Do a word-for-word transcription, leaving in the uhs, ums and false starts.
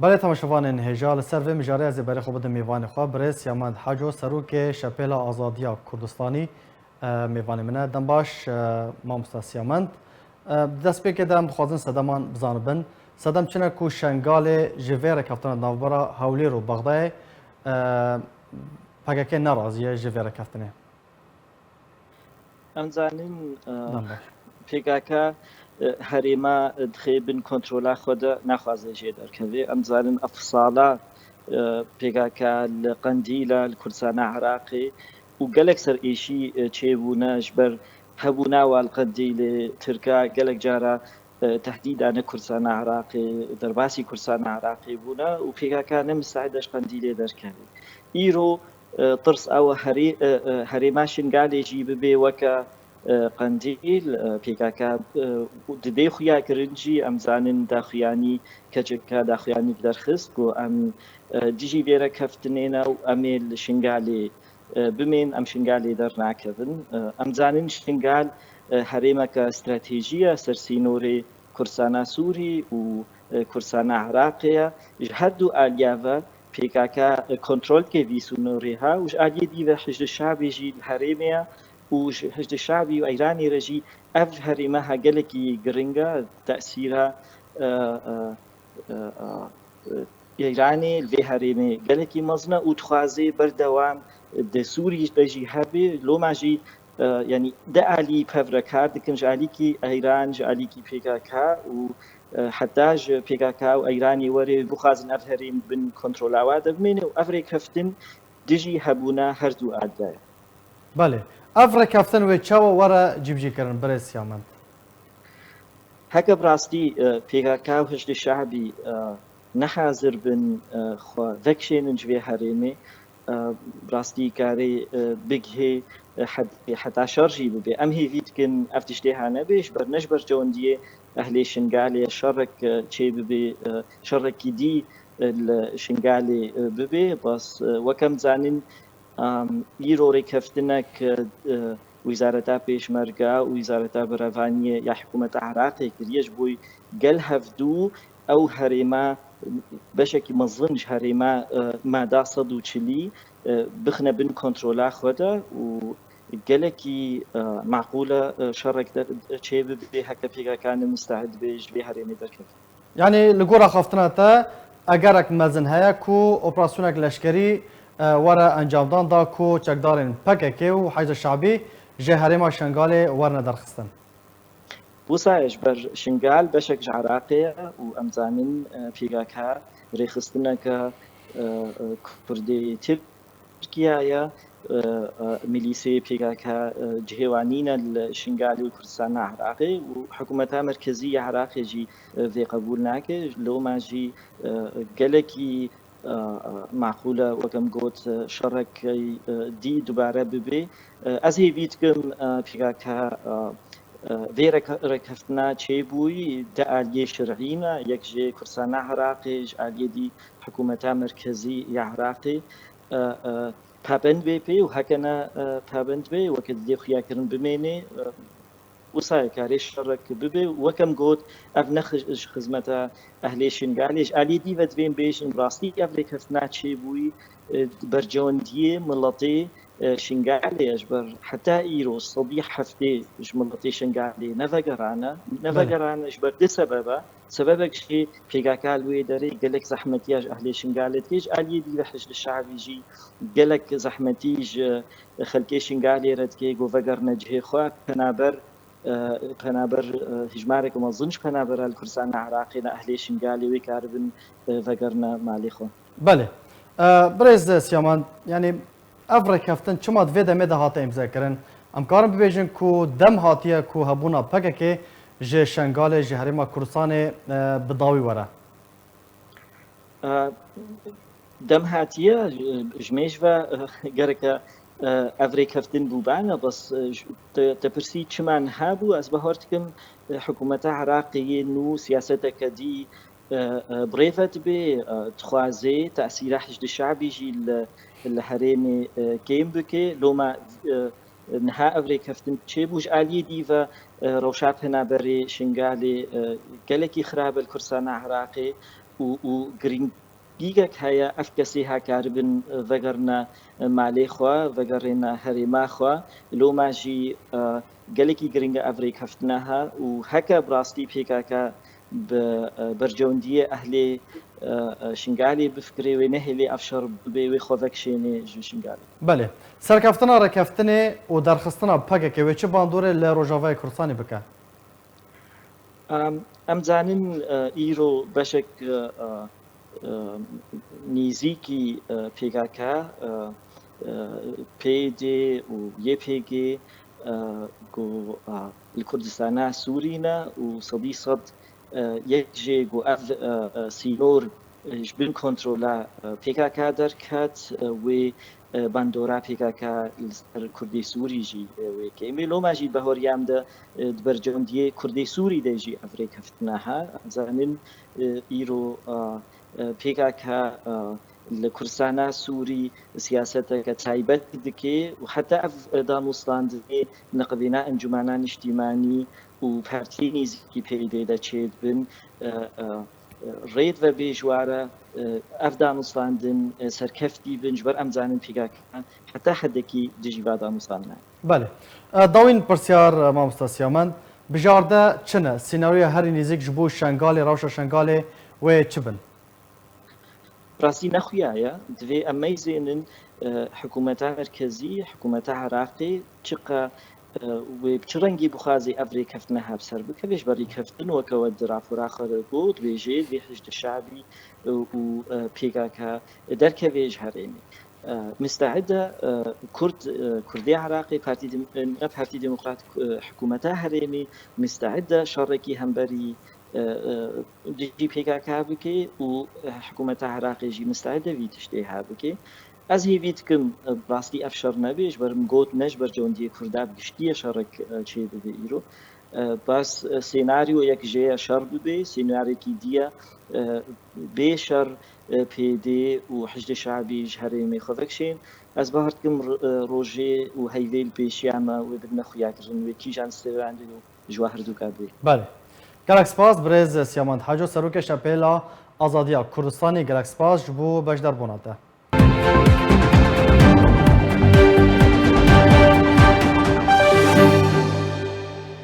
Belê temaşevanên hêja, li ser vê mijarê ez ê berê xwe bidim mêvanê xwe, birêz Siyamend Haco, serokê Şepêla Azadiya Kurdistanî, e, mêvanê min e. Dem baş, e, mamosta Siyamend. E, di destpêkê de em dixwazin sedeman bizanibin. Sedem çi ne ku Şengalê ji vê rêkeftina di navbera Hewlêr û Bexdayê, e, P K K nerazî ye ji vê rêkeftinê? Em zanin, e, Dem baş. P K K, e, herêma, e, dixê bin kontrola xwe de, naxwaze jê derkeve. Em zanin ev sala, e, P K K li Qendîl e, li Kurdistana Iraqê û gelek ser êşî, e, çêbûne ji ber hebûna wan li Qendîlê, Tirka gelek cara, e, tehdîdane Kurdistana Iraqê, derbasî Kurdistana Iraqê bûne û P K K ne misteîd e ji Qendîlê derkeve. Îro, e, tirs ew e herê-, e, e, herêma Şingalê jî bibe weke, e, Qendîl, e, P K K, e, û di vê xuya kirin jî em zanin daxuyanî, K C K daxuyanî derxist ku em, e, dijî vê rêkeftinê ne û em ê li Şingalê, e, bimên, em Şingalê dernakevin. E, em zanin Şingal, e, herêmeke stratejî ye ser sînorê Kurdistana Sûrî û, e, Kurdistana Iraqê ye. Ji her du aliya ve P K K, e, kontrol dike vî sînorê ha û ji aliyê dî ve Hişdê Şabî jî li herêmê ye û ji Hişdê Şabî û Îranê re jî ev herême ha gelekî giring e, tesîra, e, e, e, e, Îranê li vê herêmê gelekî mezin e û dixwaze berdewam di Sûrî de jî hebe. Loma jî, e, yanî di alî pev re kar dikin, ji alîkî Îran, ji alîkî P K K û, e, heta ji P K K û Îranê were bixwazin ev herêm bin kontrola wa de bimêne û ev rêkeftin dijî hebûna her du aliya ye. Belê. Ev rêkeftin wê çawa were cîbicîkirin, birêz Siyamend? Heke bi rastî, e, P K K û Hişdê Şabî, e, nehazir bin, e, xwe vekişênin ji vê herêmê, e, bi rastî karê, e, bigihê, e, het-, heta şer jî bibe. Em hêvî dikin ev tiştê ha nebe, ji ber ne ji ber cewendiyê ehlê Şingalê şerek, e, çê bibe, e, şerekî dî, e, li Şingalê, e, bibe. Bes, e, wek em zanin, Am, îro rêkeftinek, e, Wîzareta Pêşmerge û Wîzareta Berevaniyê ya Hikûmeta Iraqê kiriye ji bo gel hevdû ew herêma beşekî mezin ji herêma, e, mada sed û çilî, e, bixine bin kontrola xwe de û gelekî, e, maqûl e, e, şerek de, çê bibe heke P K K ne misteîd be ji vê herêmê derkeve. Yanî li gora xaftina te egerek mezin heye ku operasyonek leşkerî, e, were encamdan da ku çekdarên P K K û Heyza Şabî ji herêma Şengalê werine derxistin? Wisa ye, ji ber Şingal beşek ji Iraqê ye û em zanin, e, P K K rêxistineke, e, e, Kurdê Tirk Tirkiye ye, e, e, milîsê P K K, e, cihê wan nîne li Şingalê û Kurdistana Iraqê û hikûmeta merkezî ya Iraqê jî, e, vê qebûl nake. Loma jî, e, gelekî, e, e, maqûl e, wek em got, e, şerekî, e, dî dubare bibe. E, ez hêvî dikim, e, P K K, e, e, vê reke-, rêkeftina çêbûyî di aliyê şer'î ne, yek ji Kurdistana Iraqê, ji aliyê dî hikûmeta merkezî ya Iraqê, e, e, pabend bê pê û heke ne, e, pabend bê, weke didê xuyakirin bimênê, e, wisa ye karê şerek bibe. Wek em got, ev ne xi-, ji xizmeta ehlê Şingalê, ji aliyê dî ve divên bêjin, rastî ev rêkeftina çêbûyî, e, bercewendiyê miletê, e, Şingalê ye, ji ber heta îro sedî heftê ji miletê Şingalê nevegerane, Belê. nevegerane ji ber du sebebe. Sebebek jî P K K li wê derê gelek zehmetiya ji ehlê Şingalê dike, ji aliyê dî ve Hişdê Şabî jî gelek zehmetî ji xelkê Şingalê re dike, ku vegerine cihê xwe, penaber, e, penaber, e, hejmareke mezin ji penabera li Kurdistana Iraqê ne ehlê Şingalê wê karibin, e, vegerine malê xwe. Belê. E, birêz Siyaman, yanî ev rêkeftin çima di vê demê de hate îmzekirin? Em karin bibêjin ku dem hatiye ku hebûna P K K ji Şengalê, ji Herêma Kurdistanê, e, bi dawî were? E, dem hatiye, e, ji mêj ve, e, gereke, e, ev rêkeftin bûbane, bes, e, ji, te, te pirsî çima niha bû, ez bahar dikim, e, hikûmeta Iraqê yê nû siyaseteke dî, e, e, bi rê ve dibe, e, dixwaze tesîra Hişdê Şabî jî li, li herêmê, e, kêm bike. Loma, e, niha ev rêkeftin çêbû, ji aliyê dî ve, e, rewşa penaberê Şingalê, e, gelekî xirab e li Kurdistana Iraqê, û, û girîngîgek heye ev kesê ha karibin vegerine malê xwe, vegerêne herêma xwe. Loma jî, e, gelekî giring e ev rêkeftina ha û heke bi rastî P K K bi, e, bercewendiyê ehlê, e, e, Şingalê bifikirê, wê nehêlê ev şer bibe, wê xwe vekişênê ji Şingalê. Belê. Serkeftina rêkeftinê û derxistina P K K wê çi bandorê li Rojavayê Kurdistanê bike? Em, em zanin, e, îro beşek, e, e, e, nêzîkî, e, P K K, e, e, P Y D û Y P G, e, ku, e, li Kurdistana Sûrî ne û sedî sed, e, yek jê ku ev, e, e, sînor, e, ji bin kontrola, e, P K K derket, e, wê, e, bandora P K K li ser Kurdê Sûrî jî, e, wê kêm e. Loma jî bahoriyam de, e, di bercewendiyê Kurdê Sûrî de jî ev rêkeftina ha. Em zanin, e, îro, e, e, P K K, e, li Kurdistana Sûrî siyaseteke taybet dike û heta ev, e, danûstandinê niqibîna Encûmena Niştîmanî û partiyê nêzîkî P Y D de çêdibin, e, e, rê dibe bê ji ware, e, ev danûstandin, e, serkeftî bin, ji ber em zanin P K K heta hedekî dijî va danûstandinê. Belê. E, dawîn pirsyar, e, mamosta Siyamend, bijarde çi ne? Senaryoya herî nêzîk ji bo Şengalê, rewşa Şengalê wê çi bin? Rastî nexuya ye. Divê em meyzênin, e, hikûmeta merkezî, hikûmeta Iraqê çiqa, e, wê bi çi rengî bixwazê ev rêkeftina hevser bikeve, ji ber rêkeftin weke we di rapora xwe de got, dibêjê divê Hişdê Şabî, e, û, e, P K K derkeve ji herêmê. E, misteîd e, e, Kurd, e, Kurdê Iraqê, Partî Dem-, e, ne Partî Demokrat, e, hikûmeta herêmê misteîd e şerekî hemberî, e, e, dijî P K K bike û, e, hikûmeta Iraqê jî misteîd e vî tiştê ha bike. Ez hêvî dikim, e, bi rastî ev şer nebe, ji ber min got ne ji bercewendiyê Kurda bi giştî ye şerek, e, çêbibe îro. E, bes, e, senaryoyek jê ye şer bibe, senaryoyekî dî ye, e, bê şer, e, P Y D û Hişdê Şabî ji herêmê xwe vekişên. Ez bawer dikim r-, e, rojê û heyvê li pêşiya me wê bidine xuyakirin, wê kîjan stêrandê û ji we herdûka bê. Belê. Gelek spas birêz Siyamend Haco, Serokê Şepêla Azadiya Kurdistanê. Gelek spas ji bo beşdarbûna te.